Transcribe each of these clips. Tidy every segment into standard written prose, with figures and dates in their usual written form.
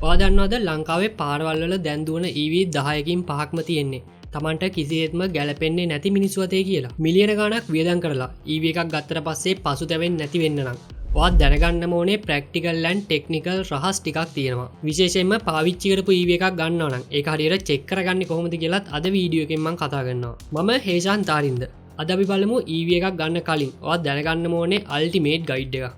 ඔයා දන්නවද ලංකාවේ පාරවල් වල දැන් දුවන EV 10කින් පහක්ම තියෙන්නේ තමන්ට කිසිසේත්ම ගැලපෙන්නේ නැති මිනිස්සු අතේ කියලා? මිලියන ගාණක් වියදම් කරලා EV එකක් ගත්තට පස්සේ පසුතැවෙන්නේ නැති වෙන්න නම් ඔයාත් දැනගන්න ඕනේ ප්‍රැක්ටිකල් ඇන්ඩ් ටෙක්නිකල් රහස් ටිකක් තියෙනවා. විශේෂයෙන්ම පාවිච්චි කරපු EV එකක් ගන්නවා නම් ඒක හරියට චෙක් කරගන්නේ කොහොමද කියලත් අද වීඩියෝ එකෙන් මම කතා කරනවා. මම හේෂාන් තාරින්ද. අද අපි බලමු EV එකක් ගන්න කලින් ඔයා දැනගන්න ඕනේ අල්ටිමේට් ගයිඩ් එකක්.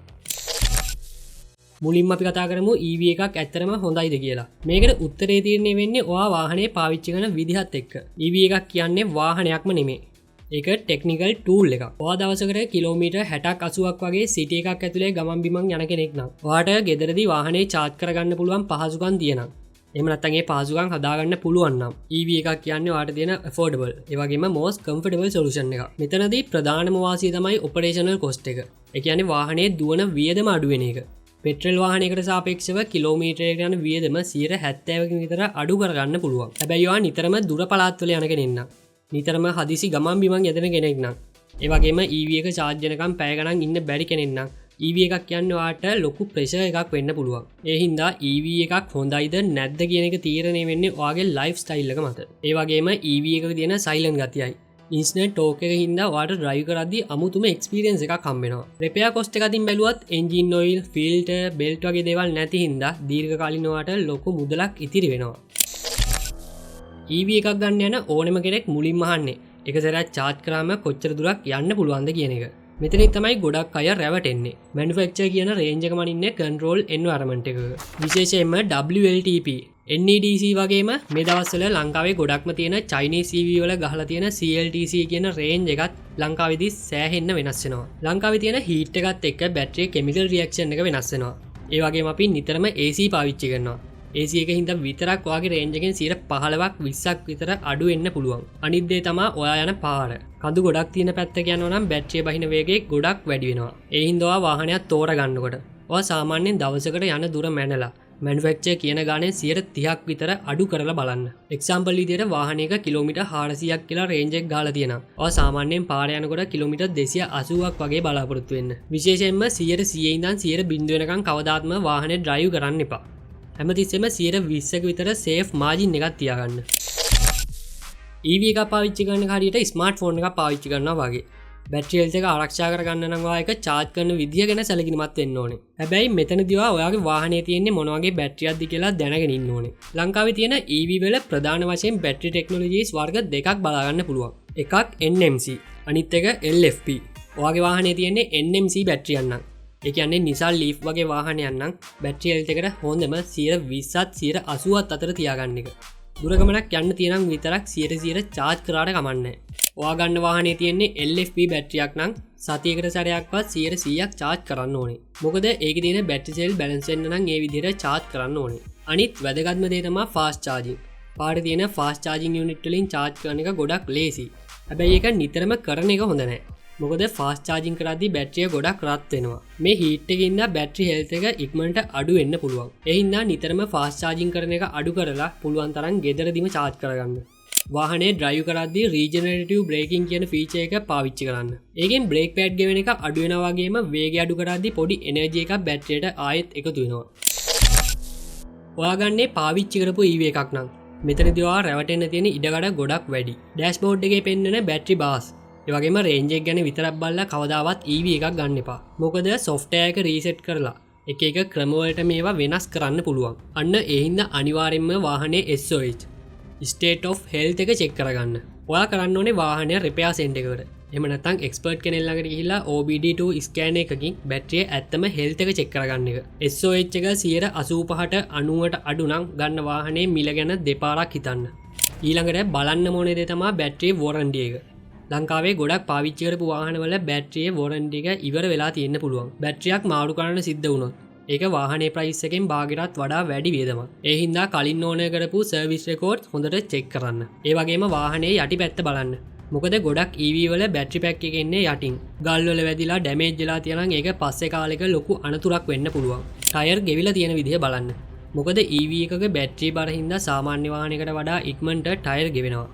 මුලින්ම අපි කතා කරමු EV එකක් ඇත්තටම හොඳයිද කියලා. මේකට උත්තරේ තීරණය වෙන්නේ ඔයා වාහනේ පාවිච්චි කරන විදිහත් එක්ක. EV එකක් කියන්නේ වාහනයක්ම නෙමෙයි. ඒක ටෙක්නිකල් ටූල් එකක්. ඔයා දවසකට කිලෝමීටර් 60ක් 80ක් වගේ සිටි එකක් ඇතුලේ ගමන් බිමන් යන කෙනෙක් නම්, ඔයාට ගෙදරදී වාහනේ චාර්ජ් කරගන්න පුළුවන් පහසුකම් තියෙනවා. එහෙම නැත්නම් ඒ පහසුකම් හදාගන්න පුළුවන් නම්, EV එකක් කියන්නේ ඔයාට තියෙන affordable, ඒ වගේම most comfortable solution එකක්. මෙතනදී ප්‍රධානම වාසිය තමයි ඔපරේෂනල් කොස්ට් එක. ඒ කියන්නේ වාහනේ දුවන වියදම අඩු වෙන එක. පෙට්‍රල් වාහනයකට සාපේක්ෂව කිලෝමීටරයකට යන වියදම 70කින් විතර අඩු කරගන්න පුළුවන්. හැබැයි ඔයා නිතරම දුර පළාත්වල යන කෙනෙක් නම්, නිතරම හදිසි ගමන් බිමන් යෙදෙන කෙනෙක් නම්, ඒ වගේම EV එක චාර්ජ් වෙනකම් පැය ගණන් ඉන්න බැරි කෙනෙක් නම්, EV එකක් කියන්නේ ඔයාට ලොකු ප්‍රෙෂර් එකක් වෙන්න පුළුවන්. ඒ හින්දා EV එකක් හොඳයිද නැද්ද කියන එක තීරණය වෙන්නේ ඔයාගේ ලයිෆ් ස්ටයිල් එක මත. ඒ වගේම EV එකක තියෙන සයිලන්ට් ගතියයි ඉන්ස්ටන්ට් ටෝක් එක හින්දා ඔයාට ඩ්‍රයිව් කරද්දී අමුතුම එක්ස්පීරියන්ස් එකක් හම්බ වෙනවා. රිපෙයාර් කොස්ට් එක අතින් බැලුවත් එන්ජින් ඔයිල්, ෆිල්ටර්, බෙල්ට් වගේ දේවල් නැති හින්දා දීර්ඝකාලීනව ඔයාට ලොකු මුදලක් ඉතිරි වෙනවා. EV එකක් ගන්න යන ඕනෙම කෙනෙක් මුලින්ම අහන්නේ එක සැරයක් චාර්ජ් කරාම කොච්චර දුරක් යන්න පුළුවන්ද කියන එක. මෙතනින් තමයි ගොඩක් අය රැවටෙන්නේ. මැනුෆැක්චරර් කියන රේන්ජ් එක මනින්නේ කන්ට්‍රෝල් එන්වයරන්මන්ට් එකක. විශේෂයෙන්ම WLTP, NEDC වගේම මේ දවස්වල ලංකාවේ ගොඩක්ම තියෙන චයිනීස් EV වල ගහලා තියෙන CLTC කියන රේන්ජ් එකත් ලංකාවේදී සෑහෙන්න වෙනස් වෙනවා. ලංකාවේ තියෙන හීට් එකත් එක්ක බැටරියේ කෙමිකල් රියැක්ෂන් එක වෙනස් වෙනවා. ඒ වගේම අපි නිතරම AC පාවිච්චි කරනවා. AC එක හින්දා විතරක් ඔයාගේ රේන්ජ් එකෙන් 15ක් 20ක් විතර අඩු වෙන්න පුළුවන්. අනිත් දේ තමා ඔයා යන පාර. කඳු ගොඩක් තියෙන පැත්තක යනවා නම් බැටරිය බහින වේගය ගොඩක් වැඩි වෙනවා. ඒ හින්දා ඔයා වාහනයක් තෝරගන්නකොට ඔයා සාමාන්‍යයෙන් දවසකට යන දුර මැනලා මැනුෆැක්චර් කියන ගානේ 30ක් විතර අඩු කරලා බලන්න. එක්සැම්පල් විදියට වාහනයක කිලෝමීටර් 400ක් කියලා රේන්ජ් එක ගහලා තියෙනවා. ඔයා සාමාන්‍යයෙන් පාර යනකොට කිලෝමීටර් 280ක් වගේ බලාපොරොත්තු වෙන්න. විශේෂයෙන්ම 100 ඉඳන් 100 වෙනකන් කවදාත්ම වාහනේ ඩ්‍රයිව් කරන්න එපා. හැමතිස්සෙම 20ක විතර සේෆ් මාජින් එකක් තියාගන්න. EV එකක් පාවිච්චි කරන එක හරියට ස්මාර්ට් ෆෝන් එකක් පාවිච්චි කරනවා වගේ. බැටරි හෙල්ත් එක ආරක්ෂා කරගන්න නම් ඔයා ඒක චාර්ජ් කරන විදිය ගැන සැලකිලිමත් වෙන්න ඕනේ. හැබැයි මෙතනදී ඔයා ඔයාගේ වාහනේ තියෙන්නේ මොන වගේ බැටරියක්ද කියලා දැනගෙන ඉන්න ඕනේ. ලංකාවේ තියෙන EV වල ප්‍රධාන වශයෙන් බැටරි ටෙක්නොලොජීස් වර්ග දෙකක් බලා ගන්න පුළුවන්. එකක් NMC, අනිත් එක LFP. ඔයාගේ වාහනේ තියෙන්නේ NMC බැටරියක් නම්, ඒ කියන්නේ Nissan Leaf වගේ වාහනයක් නම්, බැටරි හෙල්ත් එකට හොඳම 20ත් 80ත් අතර තියාගන්න එක. දුර ගමනක් යන්න තියෙනම් විතරක් 100 චාර්ජ් කරාට කමක් නෑ. ඔයා ගන්න වාහනේ තියෙන්නේ LFP බැටරියක් නම් සතියකට සැරයක්වත් 100ක් චාර්ජ් කරන්න ඕනේ. මොකද ඒකේ තියෙන බැටරි සෙල් බැලන්ස් වෙන්න නම් ඒ විදිහට චාර්ජ් කරන්න ඕනේ. අනිත් වැදගත්ම දේ තමයි ෆාස්ට් චාර්ජින්. පාරේ තියෙන ෆාස්ට් චාර්ජින් යුනිට් වලින් චාර්ජ් කරන එක ගොඩක් ලේසි. හැබැයි ඒක නිතරම කරන එක හොඳ නෑ. මොකද ෆාස්ට් චාර්ජින් කරද්දී බැටරිය ගොඩක් රත් වෙනවා. මේ හීට් එකකින් හින්දා බැටරි හෙල්ත් එක ඉක්මනට අඩු වෙන්න පුළුවන්. ඒ හින්දා නිතරම ෆාස්ට් චාර්ජින් කරන එක අඩු කරලා පුළුවන් තරම් ගෙදරදීම චාර්ජ් කරගන්න. වාහනේ ඩ්‍රයිව් කරද්දී රීජනරේටිව් බ්‍රේකින් කියන ෆීචර් එක පාවිච්චි කරන්න. ඒකෙන් බ්‍රේක් පෑඩ් ගෙවෙන එක අඩු වෙනවා වගේම වේගය අඩු කරද්දී පොඩි එනර්ජි එකක් බැටරියට ආයෙත් එකතු වෙනවා. ඔයා ගන්නේ පාවිච්චි කරපු EV එකක් නම් මෙතනදී ඔයා රැවටෙන්න තියෙන ඉඩකඩ ගොඩක් වැඩි. ඩෑෂ්බෝඩ් එකේ පෙන්නන බැටරි බාස්, ඒ වගේම රේන්ජ් එක ගැන විතරක් බලලා කවදාවත් EV එකක් ගන්න එපා. මොකද සොෆ්ට්වෙයාර් එක රීසෙට් කරලා එක එක ක්‍රමවලට මේවා වෙනස් කරන්න පුළුවන්. අන්න ඒ හින්දා අනිවාර්යෙන්ම වාහනේ SOH, state of health එක චෙක් කරගන්න. ඔයා කරන්න ඕනේ වාහනය රිපෙයාර් සෙන්ටර් එකකට, එහෙම නැත්නම් එක්ස්පර්ට් කෙනෙක් ළඟට ගිහිල්ලා OBD2 scan එකකින් බැටරියේ ඇත්තම හෙල්ත් එක චෙක් කරගන්න එක. SOH එක 85ට 90ට අඩු නම් ගන්න වාහනේ මිල ගැන දෙපාරක් හිතන්න. ඊළඟට බලන්න ඕනේ දේ තමයි බැටරි වොරන්ටි එක. ලංකාවේ ගොඩක් පාවිච්චි කරපු වාහනවල බැටරියේ වොරන්ටි එක ඉවර වෙලා තියෙන්න පුළුවන්. බැටරියක් මාරු කරන්න සිද්ධ වුණොත් ඒක වාහනේ ප්‍රයිස් එකෙන් භාගයටත් වඩා වැඩි වියදමක්. ඒ හින්දා කලින් ඕනර් කරපු සර්විස් රෙකෝඩ් හොඳට චෙක් කරන්න. ඒ වගේම වාහනේ යටිපැත්ත බලන්න. මොකද ගොඩක් EV වල බැටරි පැක් එක එන්නේ යටින්. ගල් වල වැදිලා ඩැමේජ් වෙලා තියෙනවා නම් ඒක පස්සේ කාලෙක ලොකු අනතුරක් වෙන්න පුළුවන්. ටයර් ගෙවිලා තියෙන විදිහ බලන්න. මොකද EV එකක බැටරි බර හින්දා සාමාන්‍ය වාහනයකට වඩා ඉක්මනට ටයර් ගෙවෙනවා.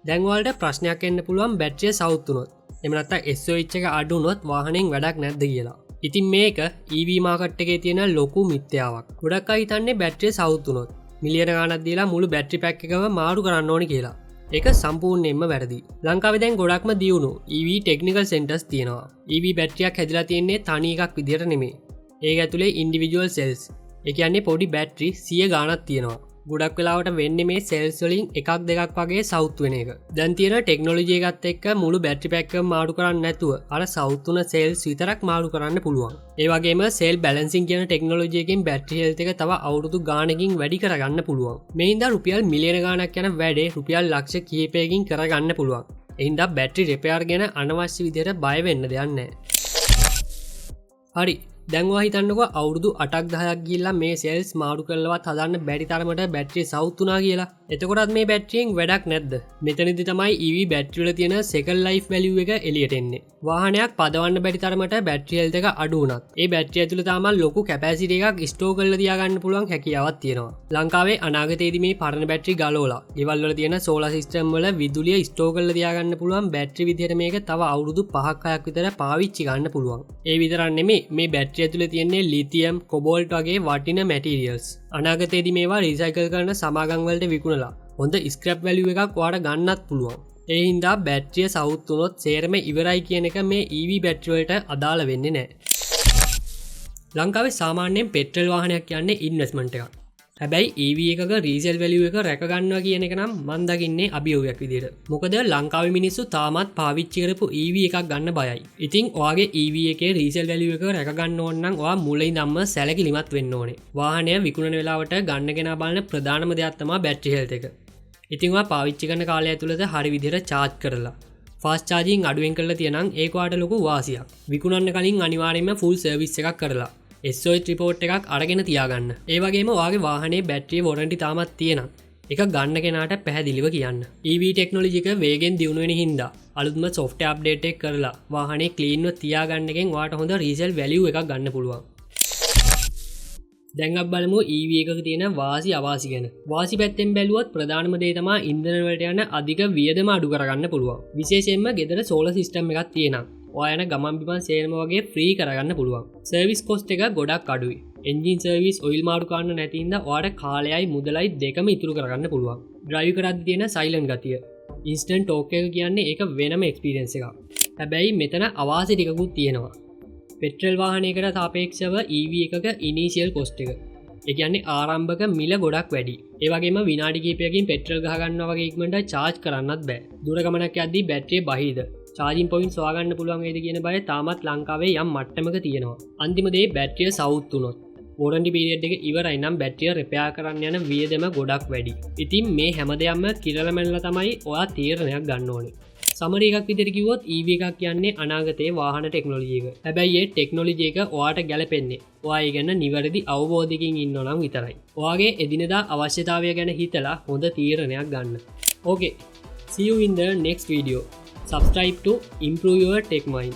දැන් ඔයාලට ප්‍රශ්නයක් එන්න පුළුවන් බැටරිය සවුත් වුණොත්, එහෙම නැත්නම් SOH එක අඩු වුණොත් වාහනෙන් වැඩක් නැද්ද කියලා. ඉතින් මේක EV market එකේ තියෙන ලොකු මිත්‍යාවක්. ගොඩක් අය හිතන්නේ බැටරිය සවුත් වුණොත් මිලියන ගාණක් දීලා මුළු බැටරි පැක් එකම මාරු කරන්න ඕනි කියලා. ඒක සම්පූර්ණයෙන්ම වැරදි. ලංකාවේ දැන් ගොඩක්ම දියුණු EV technical centres තියෙනවා. EV බැටරියක් හැදිලා තියෙන්නේ තනි එකක් විදිහට නෙමෙයි. ඒක ඇතුලේ ඉන්ඩිවිජුවල් සෙල්ස්, ඒ කියන්නේ පොඩි බැටරි සිය ගාණක් තියෙනවා. ගොඩක් වෙලාවට වෙන්නේ මේ සෙල්ස් වලින් එකක් දෙකක් වගේ සවුත් වෙන එක. දැන් තියෙන ටෙක්නොලොජි එකත් එක්ක මුළු බැටරි පැක් එකම මාරු කරන්න නැතුව අර සවුත් වුණ සෙල්ස් විතරක් මාරු කරන්න පුළුවන්. ඒ වගේම සෙල් බැලන්සිං කියන ටෙක්නොලොජි එකෙන් බැටරි හෙල්ත් එක තව අවුරුදු ගාණකින් වැඩි කරගන්න පුළුවන්. මේ හින්දා රුපියල් මිලියන ගාණක් යන වැඩේ රුපියල් ලක්ෂ කිහිපයකින් කරගන්න පුළුවන්. ඒ හින්දා බැටරි රිපෙයාර් ගැන අනවශ්‍ය විදිහට බය වෙන්න දෙයක් නැහැ. හරි, දැන් ඔයා හිතන්නකෝ අවුරුදු 8ක් 10ක් ගිහිල්ලා මේ සෙල්ස් මාරු කරලවත් හදන්න බැරි තරමට බැටරි සවුත් වුණා කියලා. එතකොටත් මේ බැටරියෙන් වැඩක් නැද්ද? මෙතනදි තමයි EV battery වල තියෙන සෙකන්ඩ් ලයිෆ් වැලියු එක එළියට එන්නේ. වාහනයක් පදවන්න බැරි තරමට බැටරි හෙල්ත් එක අඩු වුණත් ඒ බැටරි ඇතුළේ තාමත් ලොකු කැපැසිටි එකක් ස්ටෝර් කරලා තියාගන්න පුළුවන් හැකියාවක් තියෙනවා. ලංකාවේ අනාගතයේදී මේ පරණ බැටරි ගලවලා ගෙවල් වල තියෙන සෝලාර් සිස්ටම් වල විදුලිය ස්ටෝර් කරලා තියාගන්න පුළුවන් බැටරි විදිහට මේක තව අවුරුදු 5ක් 6ක් විතර පාවිච්චි ගන්න පුළුවන්. ඒ විතරක් නෙමෙයි, මේ බැටරි ඇතුළේ තියෙන්නේ ලිතියම්, කොබෝල්ට් වගේ වටින මැටීරියල්ස්. අනාගතයේදී මේවා රීසයිකල් කරන සමාගම් වලට විකුණලා හොඳ ස්ක්‍රැප් වැලියු එකක් ඔයාලට ගන්නත් පුළුවන්. ඒ හින්දා බැටරිය සවුත් වුණොත් සේරම ඉවරයි කියන එක මේ EV battery වලට අදාළ වෙන්නේ නෑ. ලංකාවේ සාමාන්‍යයෙන් පෙට්‍රල් වාහනයක් කියන්නේ ඉන්වෙස්ට්මන්ට් එකක්. හැබැයි EV එකක රීසේල් වැලියු එක රැක ගන්නවා කියන එක නම් මං දකින්නේ අභියෝගයක් විදියට. මොකද ලංකාවේ මිනිස්සු තාමත් පාවිච්චි කරපු EV එකක් ගන්න බයයි. ඉතින් ඔයාගේ EV එකේ රීසේල් වැලියු එක රැක ගන්න ඕන නම් ඔයා මුල ඉඳන්ම සැලකිලිමත් වෙන්න ඕනේ. වාහනය විකුණන වෙලාවට ගන්න කෙනා බලන ප්‍රධානම දෙයක් තමයි බැටරි හෙල්ත් එක. ඉතින් ඔයා පාවිච්චි කරන කාලය ඇතුළත හරි විදිහට චාර්ජ් කරලා ෆාස්ට් චාර්ජින් අඩුවෙන් කරලා තියනම් ඒක ඔයාට ලොකු වාසියක්. විකුණන්න කලින් අනිවාර්යයෙන්ම ෆුල් සර්විස් එකක් කරලා SOH report එකක් අරගෙන තියාගන්න. ඒ වගේම ඔයාගේ වාහනේ බැටරිය වොරන්ටි තාමත් තියෙනම් ඒක ගන්න කෙනාට පැහැදිලිව කියන්න. EV technology එක වේගෙන් දියුණු වෙන හින්දා අලුත්ම සොෆ්ට්වෙයාර් අප්ඩේට් එක කරලා වාහනේ ක්ලීන්ව තියාගන්න එකෙන් ඔයාට හොඳ රීසේල් වැලියු එකක් ගන්න පුළුවන්. දැන් අපි බලමු EV එකක තියෙන වාසි අවාසි ගැන. වාසි පැත්තෙන් බැලුවොත් ප්‍රධානම දේ තමයි ඉන්ධන වලට යන අධික වියදම අඩු කරගන්න පුළුවන්. විශේෂයෙන්ම ගෙදර සෝලර් සිස්ටම් එකක් තියෙනම් ඔයා යන ගමන් බිමන් සේරම වගේ ෆ්‍රී කරගන්න පුළුවන්. සර්විස් කොස්ට් එක ගොඩක් අඩුයි. එන්ජින් සර්විස්, ඔයිල් මාරු කරන්න නැති හින්දා ඔයාට කාලයයි මුදලයි දෙකම ඉතුරු කරගන්න පුළුවන්. ඩ්‍රයිව් කරද්දි තියෙන සයිලන්ට් ගතිය, ඉන්ස්ටන්ට් ටෝක් එක කියන්නේ ඒක වෙනම එක්ස්පීරියන්ස් එකක්. හැබැයි මෙතන අවාසි ටිකකුත් තියෙනවා. පෙට්‍රල් වාහනයකට සාපේක්ෂව EV එකක ඉනිෂියල් කොස්ට් එක, ඒ කියන්නේ ආරම්භක මිල ගොඩක් වැඩි. ඒ වගේම විනාඩි කිහිපයකින් පෙට්‍රල් ගහ ගන්නවා වගේ ඉක්මනට චාර්ජ් කරන්නත් බෑ. දුර ගමනක් යද්දී බැටරිය බහිද, චාර්ජින් පොයින්ට්ස් හොයාගන්න පුළුවන් වේද කියන බය තාමත් ලංකාවේ යම් මට්ටමක තියෙනවා. අන්තිම දේ, බැටරිය සවුත් වුණොත් වොරන්ටි පීරියඩ් එක ඉවරයි නම් බැටරිය රිපෙයාර් කරන්න යන වියදම ගොඩක් වැඩි. ඉතින් මේ හැම දෙයක්ම කිරලා මැනලා තමයි ඔයා තීරණයක් ගන්න ඕනේ. සමරි එකක් විදිහට කිව්වොත් EV එකක් කියන්නේ අනාගතයේ වාහන ටෙක්නොලොජි එක. හැබැයි ඒ ටෙක්නොලොජි එක ඔයාට ගැලපෙන්නේ ඔයා ඒ ගැන නිවැරදි අවබෝධයකින් ඉන්නවා නම් විතරයි. ඔයාගේ එදිනෙදා අවශ්‍යතාවය ගැන හිතලා හොඳ තීරණයක් ගන්න. Okay, see you in the next video. Subscribe to improve your tech mind.